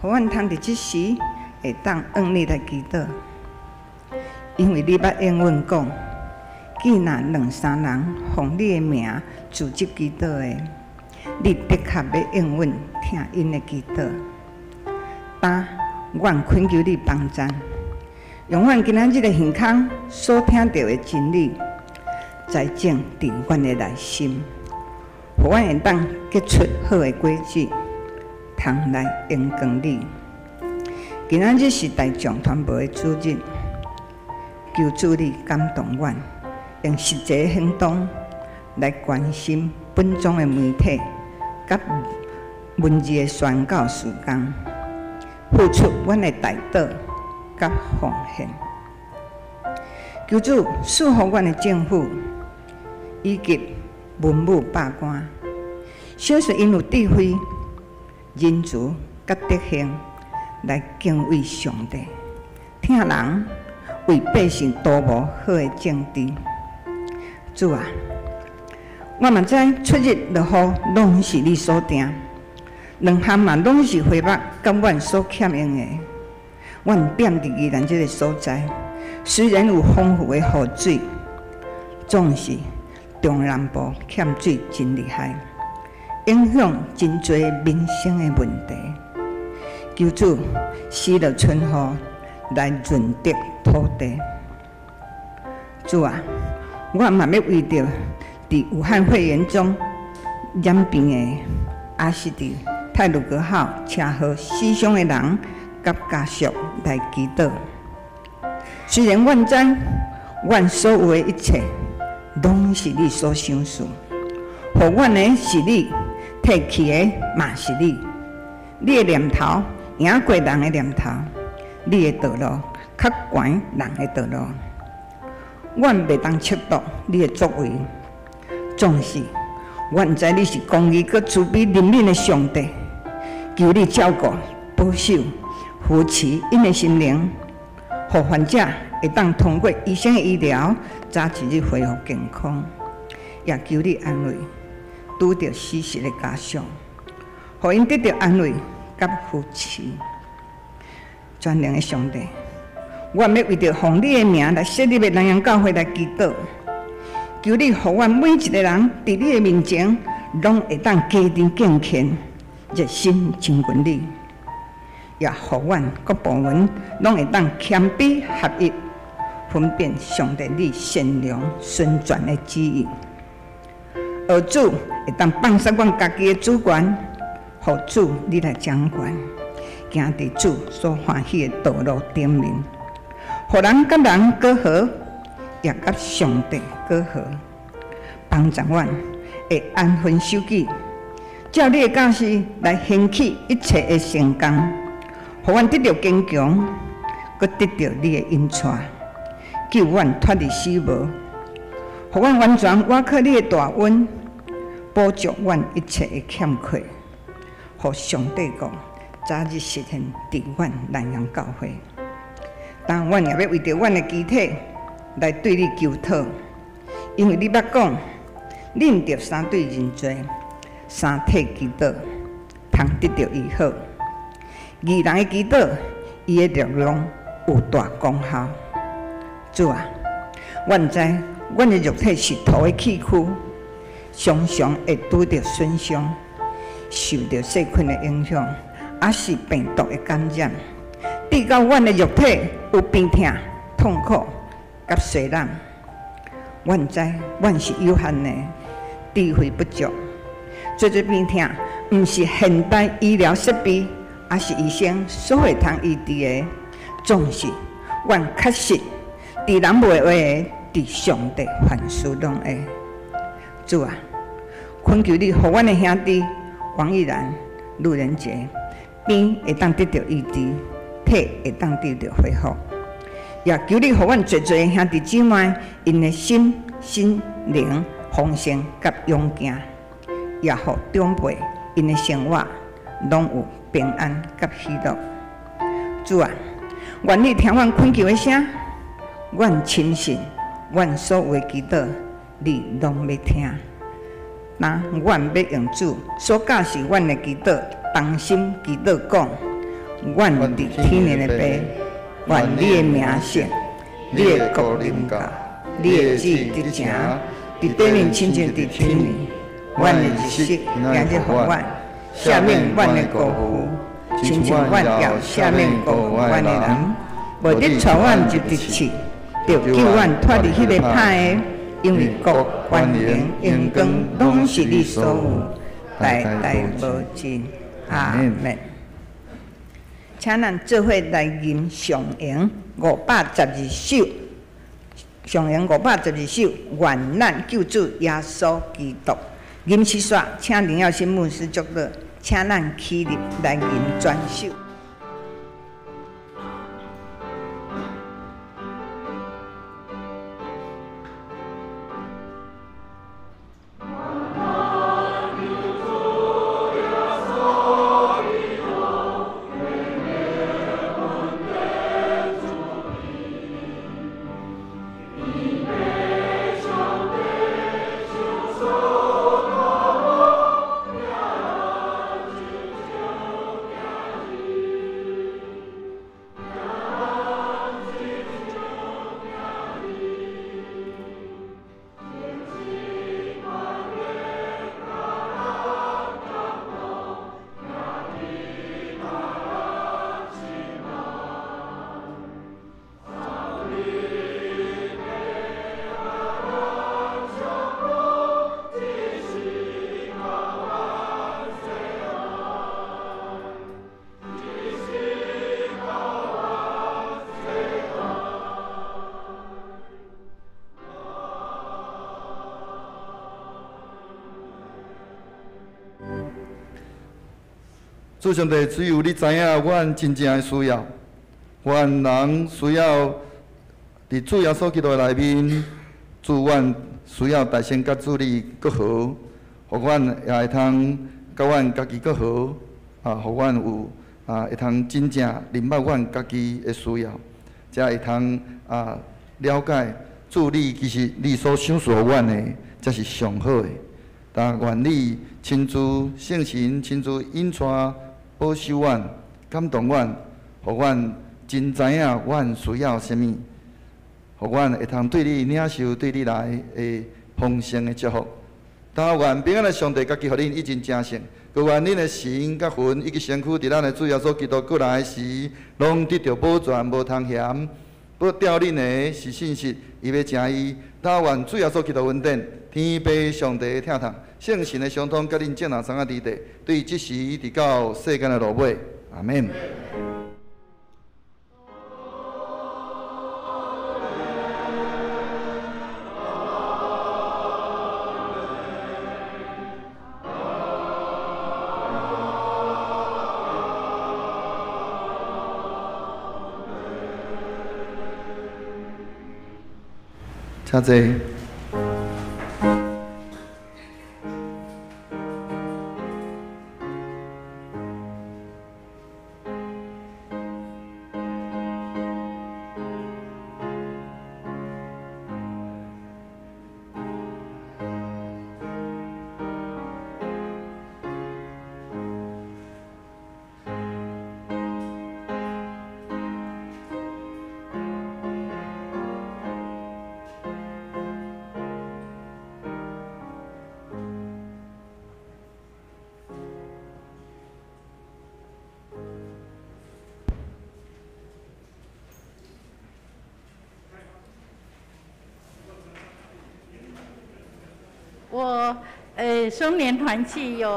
阮通佇這時會當向你來祈禱，因為你捌應允講，既若兩三人奉你的名組織祈禱的，你的確欲應允聽𪜶的祈禱。但阮懇求你幫贊，用阮今仔日的耳孔所聽著的真理，栽種佇阮的內心，予阮會當結出好的果子，通來榮光你。今仔日是大眾傳播的主日，求主你感動阮，用實際行動來關心本宗的媒體佮文字的宣教事工，付出阮的代禱佮奉獻。求主賜予阮的政府以及文武百官，賞賜𪜶有智慧、仁慈佮德行，來敬畏上帝，疼人，為百姓圖謀好的政治。主啊，我嘛知出日落雨攏是你所定，兩項嘛攏是花木佮阮所欠用的。阮踮佇宜蘭這个所在，雖然有豐富的雨水，總是中南部欠水真厲害，影響真濟民生的問題。求主施落春雨來潤澤土地。主啊，我嘛欲為著佇武漢肺炎中染病的也是佇太魯閣號車禍死傷的人佮家屬來祈禱。雖然阮知，阮所有的一切攏是你所賞賜，予阮的是你，提去的嘛是你。你的念頭贏過人的念頭，你的道路較懸人的道路。阮袂當測度你的作為，總是阮知你是公義閣慈悲憐憫的上帝，求你照顧、保守、扶持𪜶的心靈，予患者會當通過醫生的醫療，早一日恢復健康。也求你安慰拄著死訊的家屬，予𪜶得著安慰佮扶持。全能的上帝，我欲為著奉你的名來設立的南洋教會來祈禱，求你予阮每一个人佇你的面前，攏會當家己敬虔，熱心親近你，也予阮各部門攏會當謙卑合一，分辨上帝你善良純全的旨意。予主會當放捨阮家己的主權，予主你來掌權，行佇主所歡喜的道路頂面，予人佮人和好，也佮上帝和好，幫助阮會安分守己，照你的教示來興起一切的善工，予阮得著堅強，閣得著你的引帶，救阮脫離死亡，予阮完全倚靠你的大恩，補足阮一切的欠缺，予上帝國早日實現佇阮南洋教會。但阮也欲為著阮的肢體來對你求討，因為你捌講，你毋著三對認罪，三替祈禱，通得著醫好。義人的祈禱，伊的力量有大功效。主啊，阮知阮的肉體是土的器軀，常常會拄著損傷，受著細菌的影響，抑是病毒的感染，致到阮的肉體有病痛、痛苦佮衰老。阮知阮是有限的，智慧不足，濟濟病痛毋是現代醫療設備，抑是醫生所會通醫治的。總是阮確實佇人袂會的，佇上帝凡事攏會。主啊，懇求你，予阮的兄弟王玉蘭、陸仁傑病會當得著醫治，體會當得著恢復。也求你予阮濟濟的兄弟姊妹，𪜶的心、心靈豐盛佮勇健，也予長輩𪜶的生活攏有平安佮喜樂。主啊，願你聽阮懇求的聲，阮深信，阮所有的祈禱，你攏欲聽。那阮欲用主所教示阮的祈禱，同心祈禱講：阮佇天頂的父，願你的名聖，你的國臨到，你的旨意得成，佇地面親像佇天頂。阮的日食今日予阮，赦免阮的過犯，親像阮也赦免過犯阮的人，袂得帶阮入敵試，著救阮脫離彼个歹的，因為國、權能、榮光，攏是你所有，代代無盡。阿們。請咱做伙來吟上詠512首，上詠512首，願咱救主耶穌基督。吟詩煞，請林耀新牧師祝禱，請咱起立來吟全首。願主上帝，只有你知影，阮真正的需要，阮人需要佇主耶穌基督的內面，主阮需要大聲佮主你閣和，予阮也會通佮阮家己閣和，啊，予阮有啊會通真正明白阮家己的需要，才會通啊了解主你其實你所賞賜予阮的，才是上好的。但願你親自聖神親自引帶保守阮、感動阮，予阮真知影阮需要啥物，予阮會通對你領受對你來的豐盛的祝福。但願平安的上帝家己予恁以真成聖，閣願恁的神佮魂以及身軀，佇咱的主耶穌基督閣來時，攏得著保全，無通嫌。保吊恁的是信實，伊欲成伊。但願主耶穌基督恩典、天父上帝的疼痛、聖神的相通，佮恁眾人三個佇地，對這時直到世間的落尾。阿們。請坐。我松年團契有。